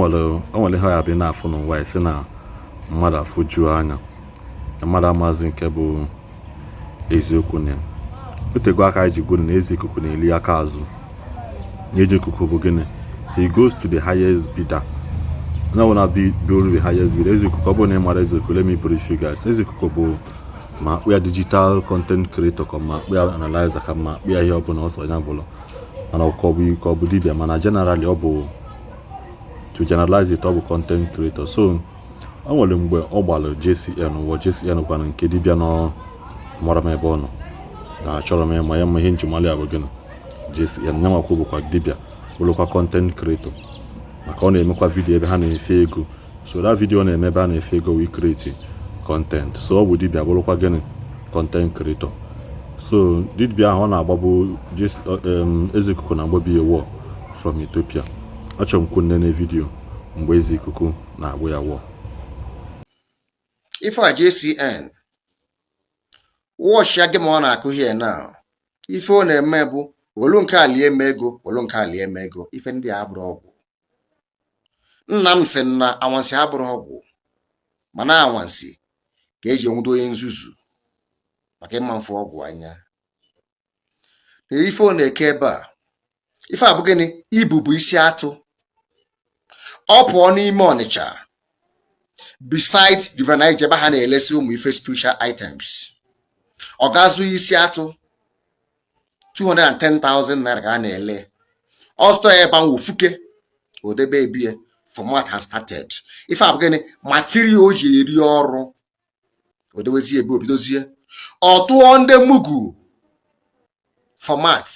O nwere ihe ya bụ ị na-afụ n'ụwa, isi na mmadụ afụjuo anya na mmadụ amazi nke bụ eziokwu na ya. Otego aka anyị ji gwuru na eze ikuku na-eli aka azụ. Na eji ikuku bụ gịnị? He goes to the highest bidder. Onye ọbụla bụrụ the highest bidder. Eze ikuku, ọ bụrụ na ị mara eze ikuku, let me brief you guys. Eze ikuku bụ ma akpụ ya digital content creator, ka ma akpụ ya analyzer, ka ma akpụ ya ihe ọbụla ọsọ ya bụrụ, mana ka ọ bụ dibia, mana generally ọ bụ, to generalize it, ọ bụ content creator. So o nwere mgbe ọ gbalụ JCN ụwa. JCN kwana nke dibịa nọ mara m ebe ọ nọ na achọrọ m ịma ya, ma ihe njimali ya bụ gịnị. JCN nyanwakwu bụkwa dibịa, bụrụkwa content creator, maka ọ na-emekwa video ebe ha na-efe ego. So that video ọ na-eme ebe a na-efe ego wee create content. So ọ bụ dibịa, bụrụkwa gịnị? Content creator. So dibịa ahụ ọ na-agbabụ eze ikuku na-agbabi ya war from Ethiopia. Achọrọ m kwu nene video mgbe eze ikuku na-agbụ ya war. Ife a JCN wọchịa gị ma ọ na-akụ here now. Ife ọ na-eme bụ olu nke a lie m ego, olu nke a lie m ego. Ife ndị a abụrụ ọgwụ. Nna m sị na anwansi abụrụ ọgwụ, mana anwansi ka eji enwudo onye nzuzu maka ịma mfe ọgwụ anya. Na ife ọ na-eke ebe a, ife a bụ gịnị? Ibu bụ isi atụ. Ọ pụọ n'ime Ọnịcha, beside River Niger, ebe ha na-elesi ụmụ ife spiritual items, ọ ga-azụ isi atụ 210,000 naira ka a na-ele. Ọ zụta ya ebe ahụ, ofuke odebe ebie. Format has started. Ife a bụ gịnị? Material o ji eri ọrụ. O dobezie ebe obidozie, ọ tụọ ndị mugu format.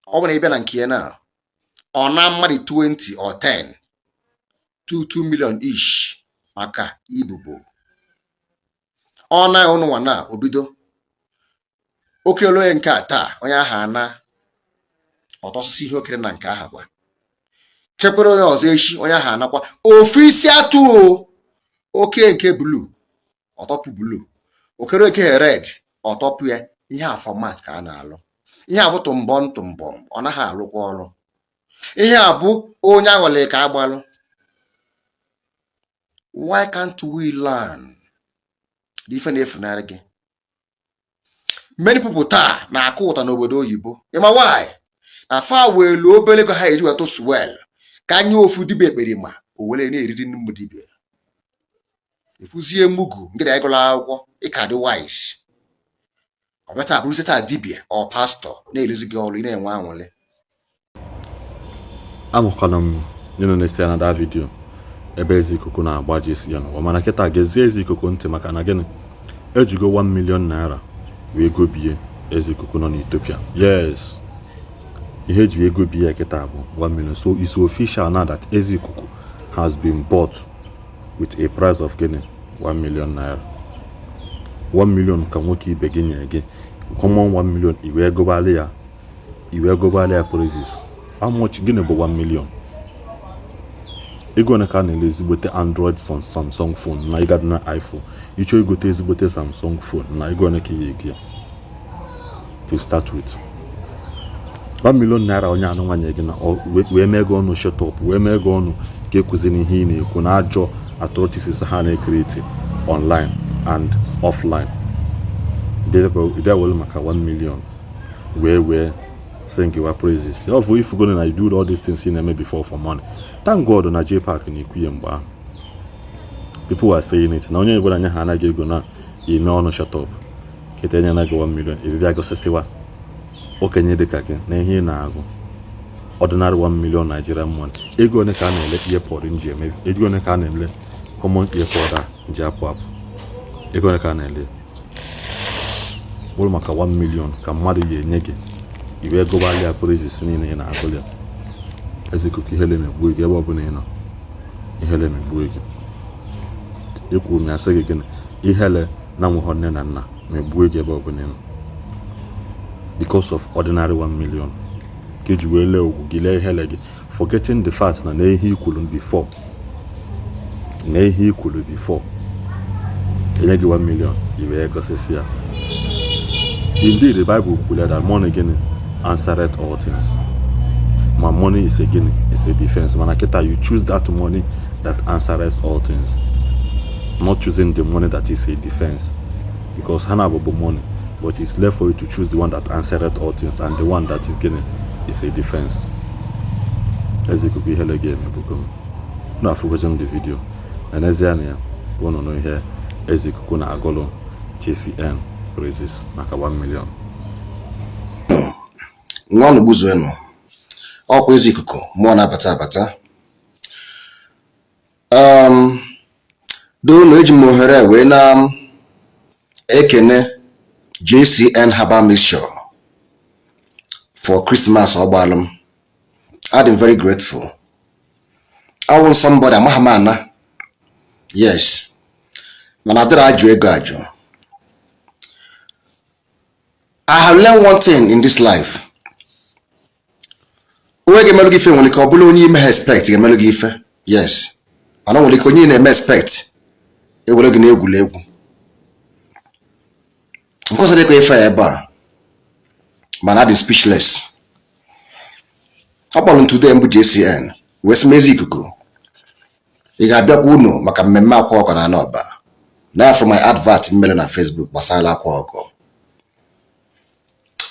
Ọ bụ na ịbịa na nke ya na ọ na mmadụ 20 or 10, 2 2 million each maka ibubo. Ọ na ụnụnwa na obido oke onye nke a taa, onye ahụ ana ọtọsịsị ihe okere na nke ahụ gwa kekwere onye ọzọ echi, onye ahụ anakwa ofu isi atụ o oke nke blue, ọtọpụ blue, okere oke red, ọtọpụ ya. Ihe a format ka a na-alụ. Ihe a bụ tụmbọm tụmbọm, ọ naghị alụkwa ọrụ. Ihe a bụ onye aghọlị ka agbalụ. Why can't we learn? The ife na-efunarị gị, many people taa na-akụ ụta n'obodo oyibo. Ịma why? Na fa welu obere ego ha eji wetụ swell ka nye ofu dibịa ekperima, o were na-eriri mmụ dibịa efuzie mugu nke na ịgụla akwụkwọ ịka dị wise. Ọ bịa taa bụrụzie taa dibịa ọ pastọ na-elezi gị ọrụ, ị na-enwe anwụlị. Amụkwana m ndị nọ na-esi na that video ebe eze ikuku na-agba JCN ụwa, mana kịta gezie eze ikuku ntị. Maka na gịnị? Ejigo 1 million naira wee gobie eze ikuku nọ n'Ethiopia. Yes, ihe eji wee gobie ya kịta bụ 1 million. So it's official now that eze ikuku has been bought with a price of gịnị? 1 million naira. 1 million ka nwoke ibe gị nyere gị, common 1 million, i wee gobali ya, i wee gobali ya praises. How much? Gịnị bụ 1 million? Ego ole ka a na-ele ezigbote Android Samsung phone na ịgado na iPhone? Ịchọ igote ezigbote Samsung phone na ego ole ka ị ga-ego ya to start with? 1 million naira onye anụ nwanye gị na wee mee gị ọnụ shut up, wee mee gị ọnụ ka ekwuzi n'ihe ị na-ekwu na ajọ atrocities ha na-ecreate online and offline. Bịa were maka 1 million wee sing your praises. Ọ bụ if you go na you do all these things ị na-eme before for money. Thank God na JPAC na-ekwu ya. Mgbe ahụ people were saying it na onye ọbụla nye ha anaghị ego na ime ọnụ shut up. Kịta enye na gị 1 million, ị bịa gosisiwa okenye dịka gị na ihe ị na-agụ ordinary 1 million Nigerian money. Ego ole ka a na-ele earpod nji eme? Ego ole ka a na-ele common earpod a nji apụ apụ? Ego ole ka a na-ele? Bụrụ maka 1 million ka mmadụ ga-enye gị, i wee gụbalị ya praises niile ị na-agụli ya. Ezikuku, ihele megbuo gị ebe ọbụla ị nọ. Ihele megbuo gị. Ekwuru m ya, sị gị gịnị? Ihele na nwụghọ nne na nna megbuo gị ebe ọbụla ị nọ, because of ordinary 1 million ka iji wee lee ugwu gị, lee ihele gị, forgetting the fact na ihe i kwuru before, na ihe i kwuru before enye gị 1 million, i wee gosisi ya. Indeed, the Bible kwuru that money, gịnị, answereth all things. Ma money is a gịnị? Is a defense. Mana kịta, you choose that money that answers all things, not choosing the money that is a defense, because ha na-abụ bụ money, but it's left for you to choose the one that answered all things and the one that is gịnị? Is a defense. Ezikuku ihele ga-emebugo m unu afụgozi m the video na n'ezie na ya unu nụ ihe Ezikuku na-agụlụ JCN praises maka 1 million. Nwa unu gbuzuenụ ọkwa ezi ikuku mmụọ na-abata abata. Donu, eji m ohere wee na ekene JCN Herbal Mixture for Christmas ọgbalụ m. I'm very grateful. Awụ somebody amaghị m ana, yes, mana adịrị ajụ ego ajụ. I have learned one thing in this life: onye ga-emerụ gị ife nwere ike ọ bụrụ onye ime ha expect ga-emerụ gị ife, yes, mana o nwere ike onye ị na-eme expect ewere gị na-egwuregwu. Nke ọzọ dịka ife ya ebe a, mana adị speechless. Ọ kpọrọ m today mbụ JCN wee sị m, "Ezi ikuku, ị ga-abịakwa unu maka mmemme akwa ọkọ na Anọba na ya?" From my advert m mere na Facebook gbasara akwa ọkọ,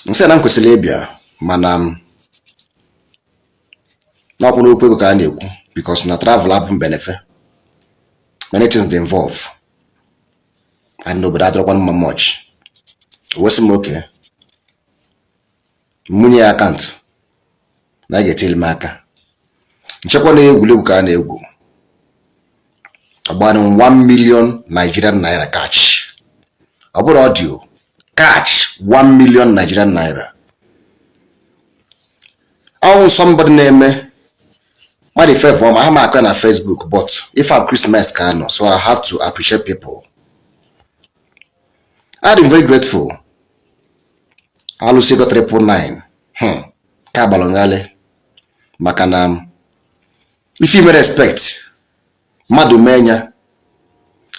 nsị na m kwesịrị ịbịa, mana m n'ọkwụ n'okwu ego ka a na-ekwu, because na travel abụ mbenefe, many things dey involve and n'obodo adịrọkwa mma much. O wee sị m oke nwunye ya account na a ga-etili m aka nchekwa na egwuregwu ka a na-egwu. Ọgbanụ 1 million Nigerian naira cash, ọ bụrụ audio cash, 1 million Nigerian naira. Ọnwụ somebody na-eme mmadụ ife ma ha ma akọ na Facebook, but if I'm Christmas ka anọ, so I have to appreciate people. I'm very grateful. Alụsigo 999 ka agbalụ maka na ife ime respect mmadụ mee ya,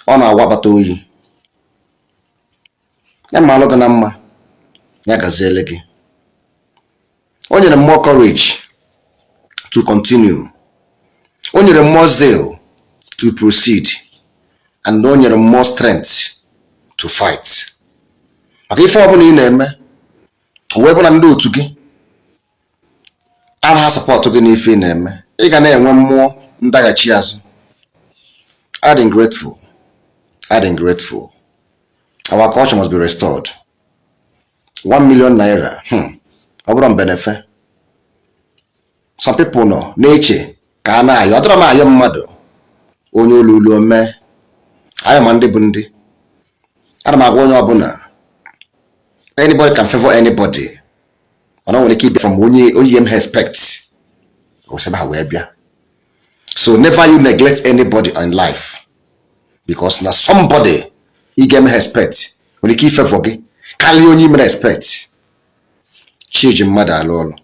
ọ na-awabata oyi ya ma alụ gị na mma, ya gaziele gị. O nyere m more courage to continue, o nyere m more zeal to proceed, and o nyere m more strength to fight, maka ife ọbụla ị na-eme wee bụ na ndị otu gị anaghị support gị n'ife ị na-eme, ị ga na-enwe mmụọ ndaghachi azụ. I'm grateful. I'm grateful. Our culture must be restored. 1 million naira, ọ bụrụ mbenefe. Some people nọ na-eche ka a na-ayọ. Ọ dọrọ m ayọ mmadụ onye olu olu mee anyị, ma ndị bụ ndị ana m agwa onye ọbụla, anybody can favor anybody, mana o nwere ike ịbịa from onye onye m respect osebe ha wee bịa. So never you neglect anybody in life, because na somebody ị ga-eme respect nwere ike ifavor gị karịa onye ime respect. Chi ji mmadụ alụ ọlụ.